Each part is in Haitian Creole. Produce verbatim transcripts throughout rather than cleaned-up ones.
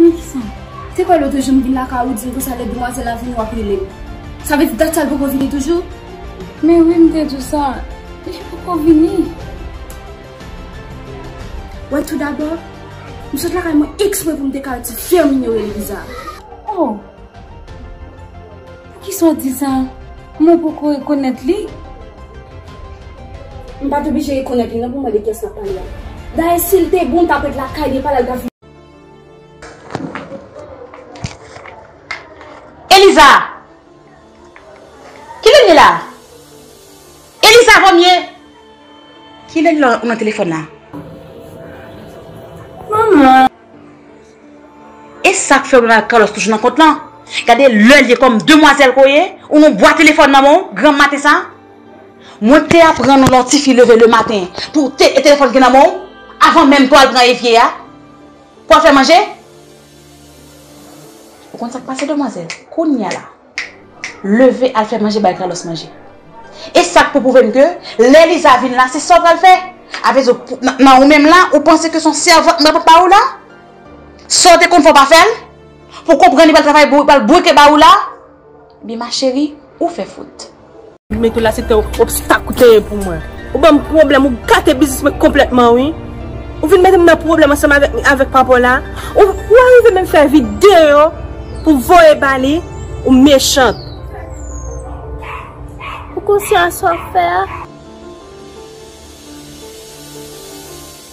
Mwen ki sa? Te kwè lòt jou m vin lakay ou di m konsa lè demwazèl la vini w ap rele m. Sa vle di dat sa l poko vini toujou? Men wi, m te di w sa. Li poko vini. Wè, tou dabò, m sot lakay mwen eksprè pou m te ka al ti fèmine yo Eliza. Oh! Poukisa w di sa? Mwen poko rekonèt li. M pa t oblije rekonèt li non pou m wè de kiyès n ap pale a. Dayè, si l te bon, l t ap ret lakay li, e pa la l t ap vin. Eliza! Kilè l ye la? Eliza, kòman ye? Kilè l la ou nan telefòn la? Manman! E sa k fè w menm ak Carlos toujou nan kont lan? Gade lè l ye kòm demwazèl ke w ye, ou nan bwa telefòn nan men w, granm maten sa. Mwen te aprann ou lè yon tifi leve lematen pou te, e telefòn ki nan men w, avan menm pou al pran evye a, pou al fè manje. Ou konn sa k pase, demwazèl? Kounye a la, leve al fè manje bay Carlos manje. E sa k pou pwouve m ke lè Liza vin la, se sa w pral fè. A vle di, nan, nan ou menm la, ou panse ke se yon sèvant m pral pran ba ou la? Sa w te konn fè w pa fè l? Pou konprann li pral travay, pou li pral bweke ba ou la? Ebyen, ma chérie, ou fè fout. Mete w la, se te yon obstak ou te ye pou mwen. Ou ban m pwoblèm, ou gate biznis mwen konplètman, wi. Ou vin mete m nan pwoblèm ansanm avèk, avèk papa w la. Ou, ou arive menm fè videyo pou voye ba li, ou mechant. Ou konsyan sa w ap fè a?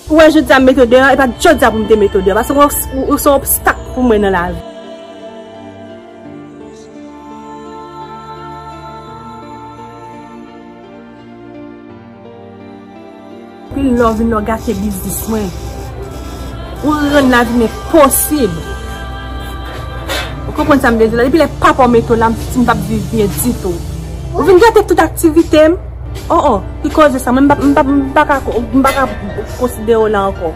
Ou wè jodi a m mete w deyò, e pa t jodi a pou m te mete w deyò, paske ou, ou, ou se yon obstak pou mwen nan lavi. Anpil lè w vin lè w gate biznis mwen. Ou rann lavi m enposib. Ou konprann sa m vle di la? Depi lè papa w mete w la, m santi m p ap viv byen ditou. Ou vin gate tout aktivite m. Oh, oh, ki koze sa? Mwen, m pa, m pa, m pa ka, m pa ka konsidere w la ankò.